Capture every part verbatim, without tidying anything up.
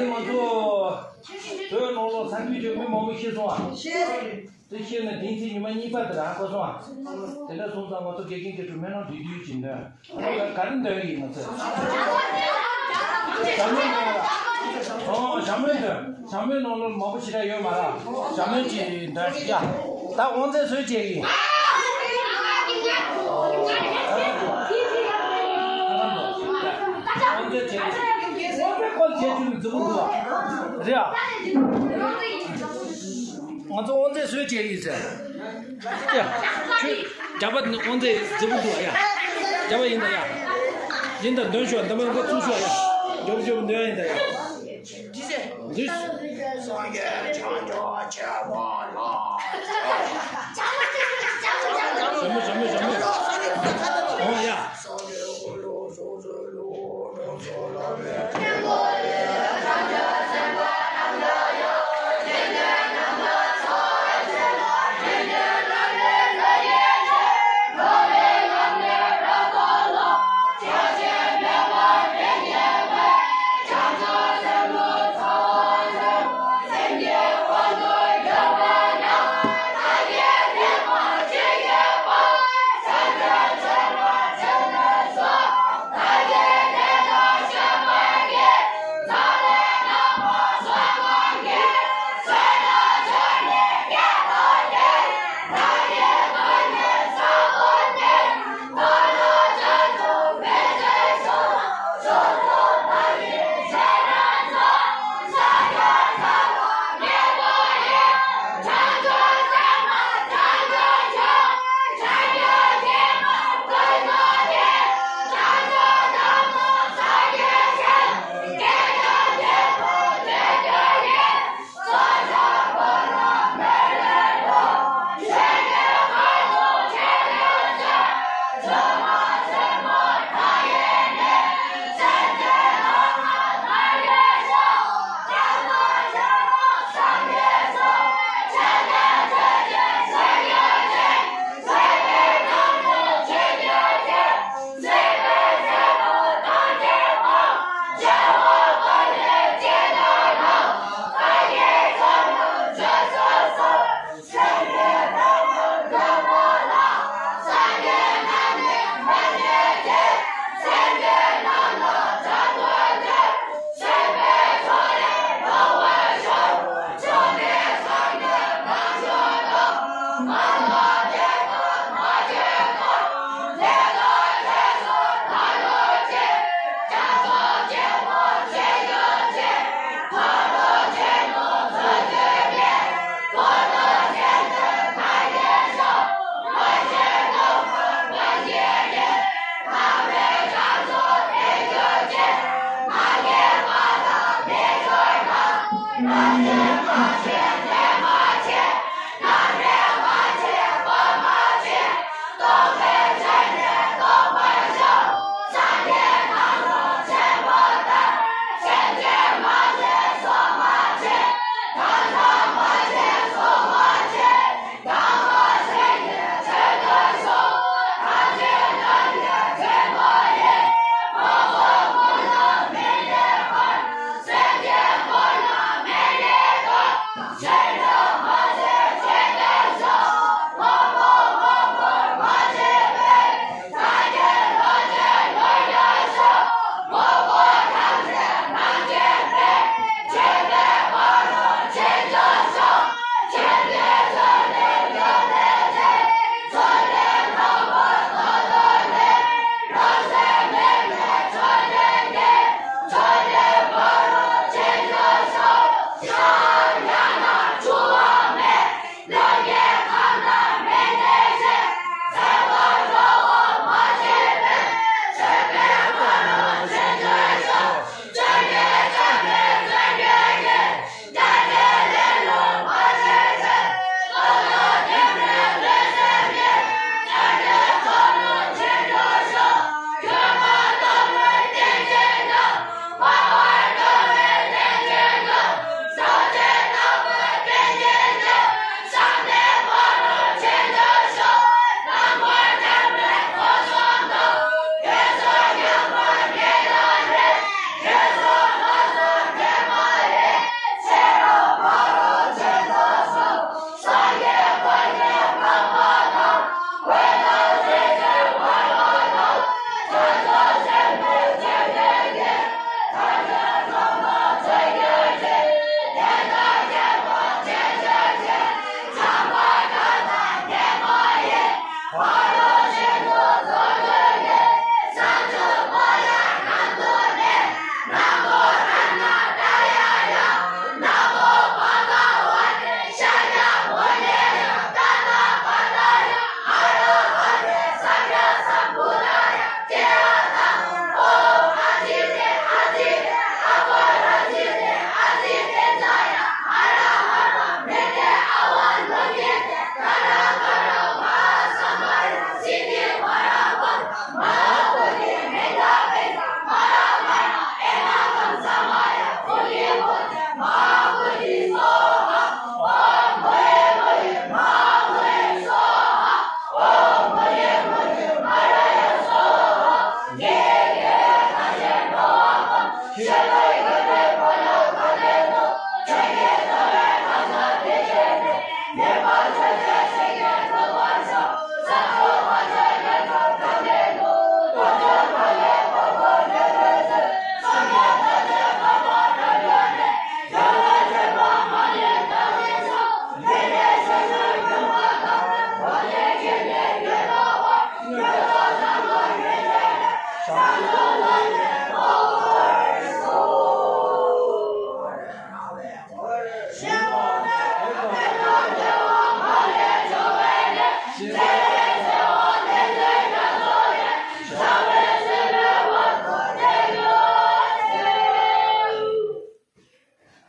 ང་ཚོ་བོད་ནང་ལོགས་ས་ཁུལ་གྱི་མི་མང་པོ་ཤི་སོང་ཨ། དེ་ཤི་ནས་བདུན་ཚིགས་ཉི་མ་གཉིས་པ་དེ་རང་གོ་སོང་ཨ། དེ་འདྲ་སོང་ཙང་ང་ཚོ་དགེ་རྒན་གྱི་གྲོས་མོལ་ནང་འབྲེལ་མཐུད་ཀྱི་འདོན། ག་རེ་འདོན་ཡིན་ང་ཚོས། ཞྭ་མོའི་ནང་ལ། ཨོ་ཞྭ་མོའི་འདོན། ཞྭ་མོའི་ནང་ལ་མང་པོ་ཞེ་དྲག་ཡོད་མ་རེད། ཞྭ་མོའི་ཅིག་འདོན་ཞིག་ཡ། ད་དབང་རྩའི་སྲོལ་བཅད་ཡིན། དབང་རྩའི་བཅད་ཡིན། དབང་རྩའི་སྐོར་བཅད་རྒྱུ་ནི་རྫི་པོ་འདུག་རེད་ཨ། ང་ཚོ་དབང་རྩའི་སྲོལ་བཅད་ཡིན་ཟེར། ཡ། ཁྱོད་རྒྱ་པ་ནི་དབང་རྩའི་རྫི་པོ་འདུག་ཡ། རྒྱ་པ་ཡིན་ད་ཡ། ཡིན་ད་འདོན་ཤོག་འདི་མ་འགོ་ཚུགས་ཤོག་ཡ། མགྱོགས་མགྱོགས་འདོན་ཡིན་ད་ཡ། འདི། སངས་རྒྱས་བྱང་ཆུབ་ཆེན་པོ་ལ། ཞྭ་མོ་ཞྭ་མོ་ཞྭ་མོ། ཨོ་ཡ།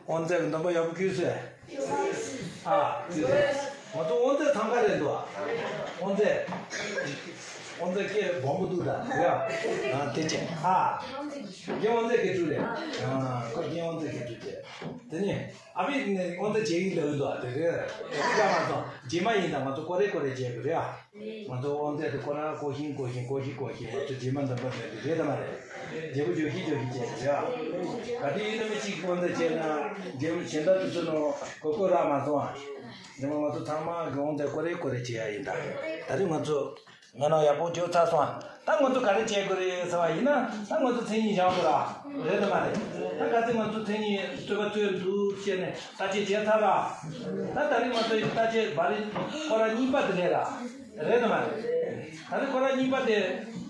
དབང་རྩ་གི་འདོན་པ་ཡག་པོ་བརྒྱུད་སོང་། ཨ། བརྒྱུད་སོང་། ང་ཚོ་དབང་རྩ་ཐང་ག་རེད་འདུག་དབང་རྩ། དབང་རྩ་སྐད་སྦོམ་པོ་འདུག་ད་ཡ། ཨ། དེ་བྱས། ཨ། རྒན་དབང་རྩ་དགེ་ཕྲུག་རེད། ཨ། ཁོ་རྒན་དབང་རྩ་དགེ་ཕྲུག་བྱས། དེ་ནས་ཨ་ཕས་ནི་དབང་རྩ་བྱེད་ཀྱི་ལབ་འདུག་དེ་རེད། ཡ། མ་སོང་། རྗེས་མ་ཡིན་ད། ང་ཚོ་ཀོ་རེ་ཀོ་རེ་བྱེད་དགོས་རེད་ཨ། ང་ཚོ་དབང་རྩ་དེ་ཁོ་རང་བསྐོ་བཞིན་བསྐོ་བཞིན་བསྐོ་བཞིན་བསྐོ་བཞིན། ང་ཚོ་རྗེས་མ་འདོན་པ་འདོན་དགོས་རེད་དམ་མ་རེད། བརྗེ་པོ་འཇོག་བཞིན་འཇོག་བཞིན་བྱས་རེད་ཨ། ག་དུས་ཡིན་ན་མི་གཅིག་དབང་རྩ་བྱས་ན་རྗེས་མ་གཞན་དག་དེ་ཚོ་ནང་གོ་སྐབས་རག་མ་སོང་ཨ། རྗེས་མ་ང་ཚོ་ཚང་མ་གི་དབང་རྩ་ཀོ་རེ་ཀོ་རེ་བྱེད་ཡ་ཡིན་ད། ད་རེས་ང་ཚོ་ང་རང་ཡག་པོ་བརྗོད་ཚར་སོང་ཨ། ད་ང་ཚོ་ག་རེ་བྱེད་དགོས་རེད་ཟེར་བ་ཡིན་ན། ད་ང་ཚོ་མཚན་ཉིད་སྦྱང་དགོས་ར། རེད་དམ་མ་རེད། ད་ག་ཚོད་ང་ཚོ་མཚན་ཉིད་རྩོད་པ་རྩོད་འདུག་བཤད་ནས་བརྟག་དཔྱད་བྱས་ཚར་ར། ད་ད་རེས་ང་ཚོ་ཡི་བརྟག་དཔྱད་བ་རེད། ཁོ་ར་གཉིས་པ་དེ་རེད་ར། རེད་དམ་མ་རེད། ད་རེས་ཁོ་ར་གཉིས་པ་དེ་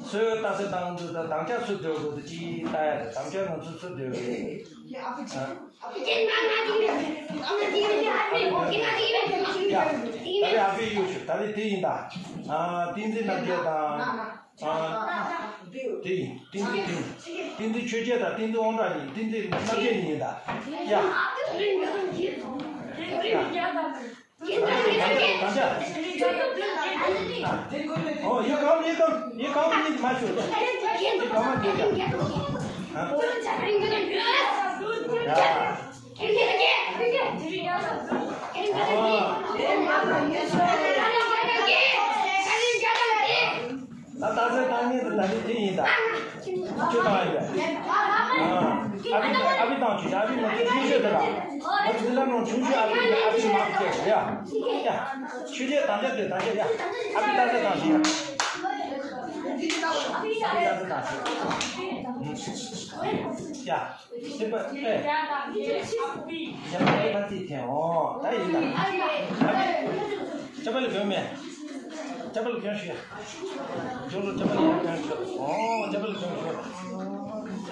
སུས་བརྟག་དཔྱད་བཏང་འདུག་ད་དམ་བཅའ་སུ་སྡོད་དགོས་འདུག་ཅིག་ལྟ་ཡ་རེད། དམ་བཅའ་ང་ཚོ་སུ་སྡོད་དགོས་རེད། ཨ། ད་རེས་ཨ་ཕས་གཡུག་ཞུ། ད་རེས་དེ་ཡིན་ད། ཨ། ཏིང་འཛིན་རྣམ་རྒྱལ་དང་། ཨ། དེ་ཡིན། ཏིང་འཛིན། ཏིང་འཛིན། ཏིང་འཛིན་ཆོས་རྒྱལ་དང་ཏིང་འཛིན་དབང་གྲགས་ཡིན། ཏིང་འཛིན་རྣམ་རྒྱལ་ཡིན་ད། ཡ། ཡ། ད་ལྟ་ད་ལྟ་ཡ། ཨོ། ཡ། གང་ཡིན་གང་ཡིན་གང་ཡིན་མ་ཤོད། ཡ། གང་མ་འདུག་ཡ། ཨ། ཡ། ད་རྟགས་གསལ་བཏང་མཁན་དེ་ད་རེས་དེ་ཡིན་ད། ཁྱོད་བཏང་ཡ་ཡོད། ཨ་ཕས་ཨ་ཕས་བཏང་བྱུང་། ཨ་ཕས་ང་ཚོ་ཆུང་ཤོས་དེ་ལ། ང་ཚོ་འདི་ལ་ནང་ཆུང་ཤོས་ཨ་ཕས། ཨ་ཕས་མང་ཆེ་རེད་ཡ། ཡ། ཆོས་རྒྱལ་དམ་བཅའ་དེ་དམ་བཅའ་ཡ། ཨ་ཕས་རྟགས་གསལ་བཏང་བྱུང་ཡ། ཨ་ཕས་རྟགས་གསལ་བཏང་བྱུང་ཡ། སེམས་པ་ཨེ། ཡ། ཨེ་ཕ་ཚིག་འཐེན། ཨོ། ད་ཡིན་ད། ཨ་ཕས་ཅ་པ་ལ་གྱོན་མེད། ཅ་པ་ལ་གྱོན་ཞུ་ཡ། ཇོ་ལོ་ཅ་པ་ལ་གྱོན་ཞུ། ཨོ། ཅ་པ་ལ་གྱོན་ཞུ།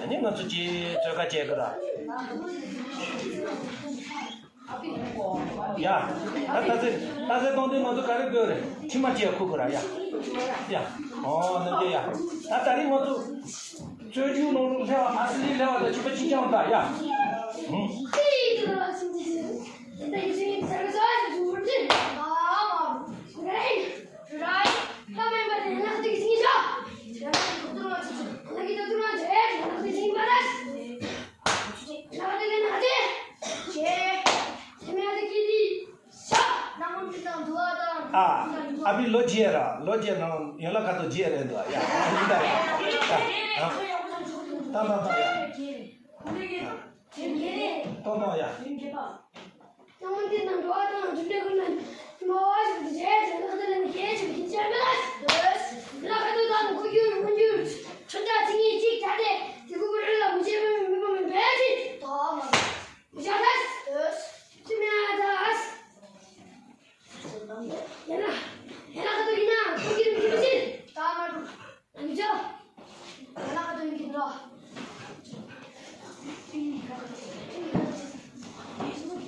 ད་ནི་ང་ཚོ་ཅི་ཚོད་ཁ་བྱེད་དགོས་ར། ཡ། ད་རྟགས་གསལ་རྟགས་གསལ་གཏོང་དུས་ང་ཚོ་ག་རེ་དགོས་རེད། མཆིལ་མ་ཅིག་ཁུག་དགོས་ར་ཡ། ཡ། ཨོ། ནམ་རྒྱུན་ཡ། ད་ད་རིང་ང་ཚོ་རྩོད་རྒྱུགས་ནང་ལོགས་སླེབས་པ། ཨ་སི་ལི་སླེབས་པ་དང་ཕྱི་པ་གཅིག་རྐྱང་ད་ཡ། ཧུམ། ཨ། ཨ་ཕས་ལོ་བརྒྱད་ར། ལོ་བརྒྱད་ནང་ཡན་ལག་ཁ་དོག་བརྒྱད་རེད་འདུག་ཡ། ཡིན་ད་ཡ། ད་ད་ད་ཡ། ཏོག་ཏོག་ཡ།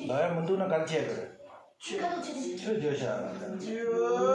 ལ་ཡ་མི་འདུག་ན་ག་རེ་བྱེད་དགོས་རེད། ཆུ་ཁ་དོག་ཆེ། ཆུ་བརྗོད་བྱ།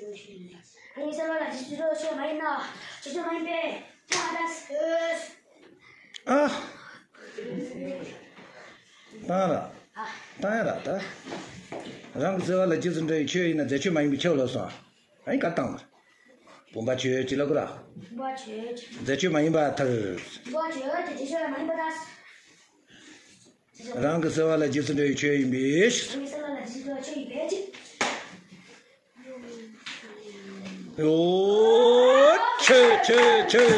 ཨ་ནི་གསལ་བ་ལ་རྗེས་སུ་འགྲོ་ཆོས་མ་ཡིན་ན། ཆོས་ཆོས་མ་ཡིན་པས་ཁྱབ་པར་ཐལ། ཨ། བཏང་ར། བཏང་ཡ་ར་ད། རང་གི་གསལ་བ་ལ་རྗེས་སུ་འགྲོ་བའི་ཆོས་ཡིན་ན་རྫས་ཆོས་མ་ཡིན་པས་ཁྱབ་ལོ་སོང་། ཨ་ནི་ག་བཏང་། བུམ་པ་ཆོས་ཅི་ལ་གོ་ར། བུམ་པ་ཆོས། རྫས་ཆོས་མ་ཡིན་པར་ཐལ། བུམ་པ་ཆོས་ཀྱི་རྫས་ཆོས་མ་ཡིན་པར་ཐལ། རང་གི་གསལ་བ་ལ་རྗེས་སུ་འགྲོ་བའི་ཆོས་ཡིན་པས། རང་གི་གསལ་བ་ལ་རྗེས་སུ་འགྲོ་བའི་ཆོས་ཡིན་པས། ཨོ། ཆོས་ཆོས་ཆོས།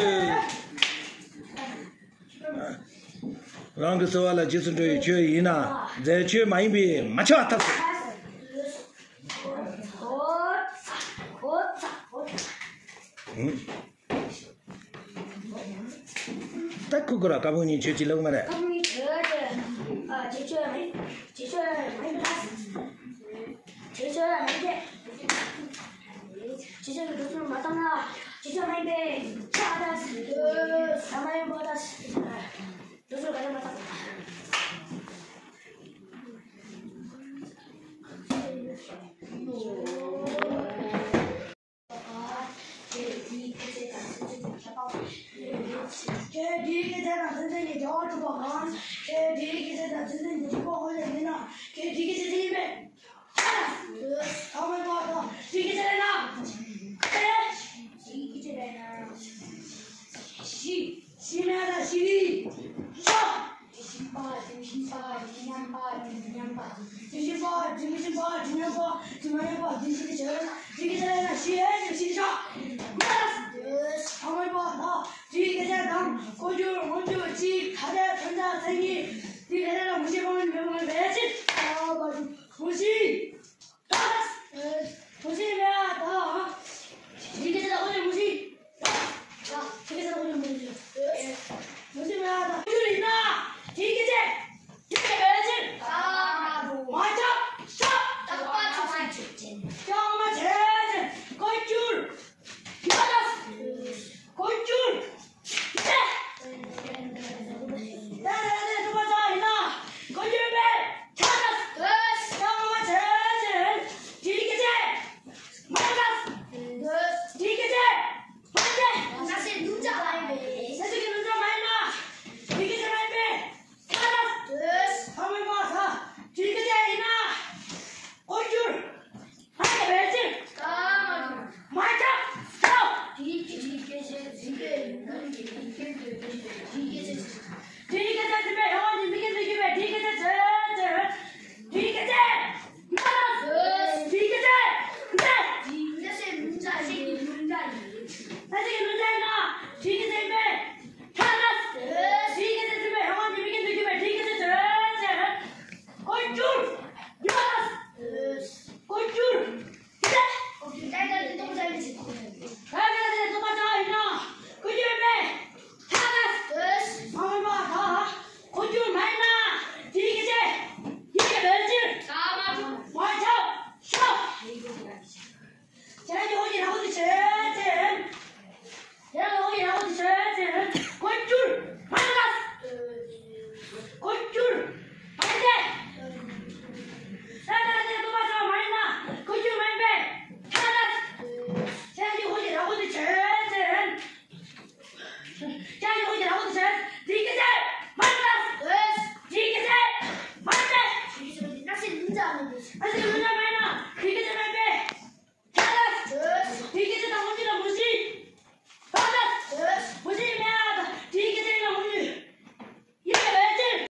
རང་གི་གསལ་བ་ལ་རྗེས་སུ་འགྲོ་བའི་ཆོས་ཡིན་ན་རྫས་ཆོས་མ་ཡིན་པས་མ་ཁྱབ་པར་ཐལ། ཨང་། ད་ཁུ་ཁུ་ར་ཀ་བུ་ཉིན་ཆོས་ཅི་ལོག་མ་རེད། ཀ་བུ་ཉིན་ཆོས་ཅི། ཨ། ཆོས་ཆོས་མ་ཡིན། ཆོས་ཆོས་མ་ཡིན་པ། ཆོས་ཆོས་མ་ཡིན་པ། ཆོས་ཆོས་ཀྱི་སྒྲུབ་ཚུལ་མ་བཏང་ན། ཆོས་ཆོས་མ་ཡིན་པས་ཁྱབ་པར་ཐལ། མ་ཡིན་པར་ཐལ། སྒྲུབ་ཚུལ་ག་རེ་མ་བཏང་། ཁྱོད་དེའི་སྐད་ཆ་དང་སེམས་ཅན་གྱི་ཁྱད་པར། ཁྱོད་དེའི་སྐད་ཆ་དང་སེམས་ཅན་གྱི་བྱ་བ་གྲུབ་པ་གང་། ཁྱོད་དེའི་སྐད་ཆ་དང་སེམས་ཅན་གྱི་གྲུབ་པ་དངོས་གནས་མིན་ན། ཁྱོད་དེའི་སྐད་ཆ་དེ་ཡིན་པས། ཐ་མལ་པ་དང་དེའི་སྐད་ཆ་ལས་ན། ཨེ། དེའི་སྐད་ཆ་ལས་ན། ཤི། ཤི་མེད་ལ་ཤི་རི། ཤ། དེ་བཞིན་པ། དེ་བཞིན་པ། དེ་བཞིན་མཉམ་པ། དེ་བཞིན་མཉམ་པ། དེ་བཞིན་པ། དེ་མི་བཞིན་པ། དེ་མཉམ་པ། དེ་མ་མཉམ་པ། དེ་བཞིན་དུ་བྱ་བ་ན། དེ་སྐད་ཆ་ལས་ན་ཤི་ཨེ་ཤི་ཤ། ཐ་མལ་པ་དག་དེའི་སྐད་ཆ་དང་ཀོ་ཅོ་ངོ་ཅོ་ཅིག་ཐ་དད་ཐོན་ཚ་ཚན་གཉིས་དེའི་སྐད་ཆ་ལ་མུ་ཤི་གང་མི་མང་བས་ཅི། ཨ་བ་ཞུ་མུ་ཤི། ད་མུ་ཤི་མེད་ཨ། ད་